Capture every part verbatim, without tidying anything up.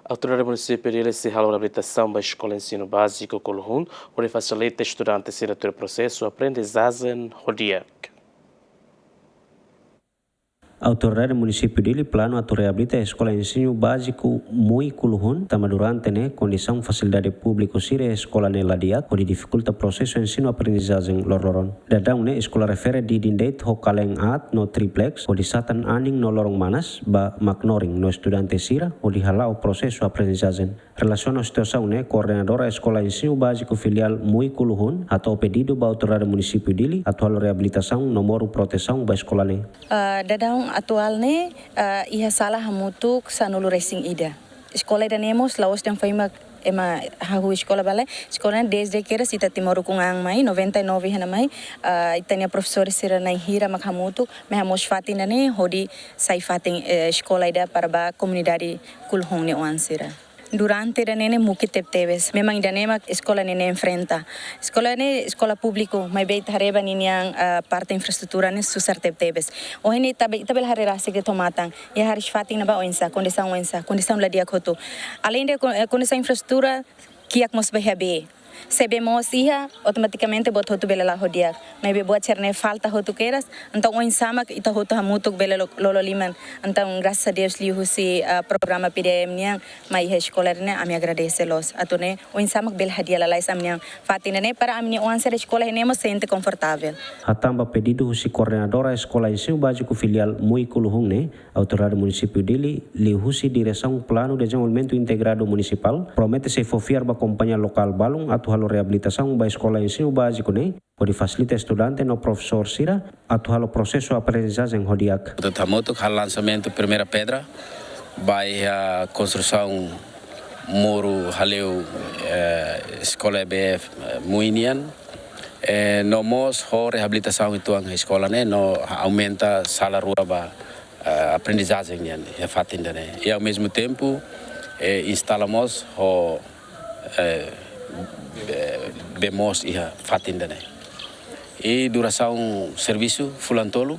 Autoridade Munisípiu Dili sei halo reabilitasaun ba Eskola Ensinu Báziku Kuluhun, hodi fasilita estudante sira tuir prosesu aprendizajen ho di'ak. Autoridade Munisípiu Dili planu atu reabilita Eskola Ensinu Báziku Mui Kuluhun, tanba durante ne'e kondisaun fasilidade públiku sira eskola ne'e la di'ak, hodi difikulta prosesu ensinu aprendizajen loroloron. Daudaun ne'e eskola refere didin de'it ho kalen aat no triplex, hodi satan anin no loron manas ba maknorin no estudante sira, hodi hala'o prosesu aprendizajen. Relasiona situasaun ne'e, koordenadora Eskola Ensinu Báziku Filiál Mui Kuluhun hato'o pedidu ba Autoridade Munisípiu Dili atu halo reabilitasaun no moru protesaun ba eskola ne'e. Ah, daudaun atuál ne'e, ah, iha sala hamutuk sanulu-resin-ida. Eskola ida-ne'e mós la'ós dehan foin mak ema hahú eskola ba lai. Eskola ne'e dezde kedas ita timoroan an mai, noventa e nove iha ne'e mai, ah, ita-nia profesór sira na'in hira mak hamutuk, mai hamoos fatin ida-ne'e hodi sai fatin, eh, eskola ida para ba komunidade Kuluhun nia oan sira. Durante ida-ne'e ne'e mukit tebetebes. Memang ida-ne'e mak eskola ne'e ne'e enfrenta. Eskola ne'e eskola públiku, maibé ita haree ba ninian, ah, parte infraestrutura ne'e susar tebetebes. Ohin ne'e ita be-, ita bele haree rasik de'it ho matan. Iha hariis-fatin ne'ebá oinsá, kondisaun oinsá, kondisaun la di'ak hotu. Aleinde ko-, eh, kondisaun infraestrutura, kiak mós bá iha bee. Se bee moos iha, automatikamente buat hotu bele la'o ho di'ak. Maibé buat sira-ne'e falta hotu kedas, entaun oinsá mak ita hotu hamutuk bele lo-, lolo liman. Entaun, grasas a Deus, liuhusi, ah, programa P D M nian, mai iha eskola ne'e, ami agradese loos. Atu nune'e, oinsá mak bele hadi'a lalais ami-nian fatin ne'e, para ami-nia oan sira eskola ne'e mós sente konfortavel. Hatán ba pedidu husi koordenadora Eskola Ensinu Báziku Filiál Mui Kuluhun ne'e, Autoridade Munisípiu Dili, liuhusi Diresaun Planu Dezenvolvimentu Integradu Munisipál, promete sei fó fiar ba kompañia lokál balun atu halo reabilitasaun ba Eskola Ensinu Báziku ne'e, hodi fasilita estudante no profesór sira atu halo prosesu aprendizajen ho di'ak. Portantu, hamutuk halo lansamentu primeira pedra ba iha konstrusaun muru hale'u, eh, eskola E B F, eh, Mui nian, eh, no mós ho reabilitasaun uitoan eskola ne'e, no aumenta sala rua ba, eh, aprendizajen nian iha fatin ida-ne'e. I ao mesmo tempo, eh, instala mós ho, eh, eh, bee moos iha fatin ida-ne'e. I durasaun servisu fulan tolu,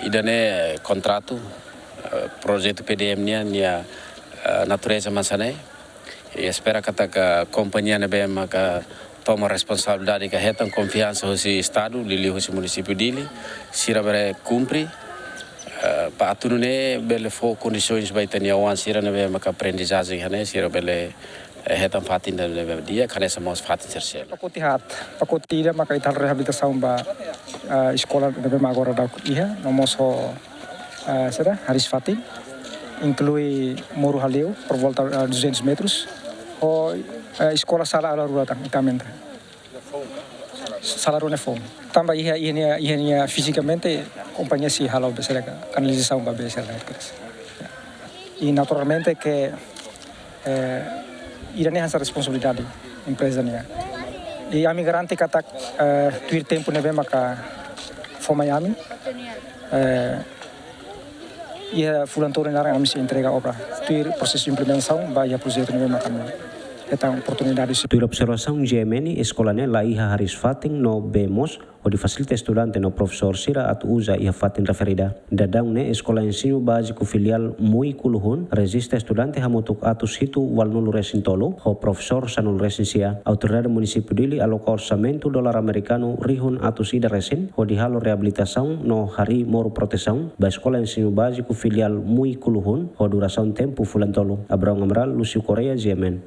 ida-ne'e, eh, kontratu, eh, projetu P D M nian, nia, eh, natureza mak hanesan ne'e. I espera katak kompañia ne'ebé maka toma responsabilidade ka hetan konfiansa husi Estadu, liuliu husi Munisípiu Dili, sira bele kumpre, eh, para atu nune'e bele fó kondisoens ba ita-nia oan sira ne'ebé maka aprendizajen iha ne'e, sira bele, eh, hetan fatin ida ne'ebé di'ak, hanesan mós fatin sira seluk. Pakote haat, pakote ida maka ita halo reabilitasaun ba, eh, eskola ne'ebé mak agora daudaun iha, no mós ho, eh, saida, hariis-fatin, inklui muru hale'u, por volta, eh, duzentos metros, ho, eh, eskola sala ala rua tan, ita aumenta. Sala rua ne'e foun. Tanba iha, iha nia, iha nia fizikamente, kompañia sei halo bee sira ka, kanalizasaun ba bee sira ne'e. I naturalmente ke, eh, ida-ne'e hanesan responsabilidade empreza nian. I ami garante katak, eh, tuir tempu ne'ebé maka fó mai ami, eh, iha fulan tolu nia laran ami sei entrega obra. Tuir prosesu implementasaun ba iha projetu ne'ebé maka ami hetan oportunidade. Tuir observasaun G M N, eskola ne'e la iha hariis-fatin no bee moos, hodi fasilita estudante no profesór sira atu uza iha fatin referida. Daudaun ne'e Eskola Ensinu Báziku Filiál Mui Kuluhun rejista estudante hamutuk atus hitu ualunulu-resin-tolu, ho profesór sanulu-resin-sia. Autoridade Munisípiu Dili aloka orsamentu dolar amerikanu rihun atus ida resin, hodi halo reabilitasaun no harii moru protesaun ba Eskola Ensinu Báziku Filiál Mui Kuluhun, ho durasaun tempu fulan tolu. Abraão Amaral, Lúcio Correia, G M N.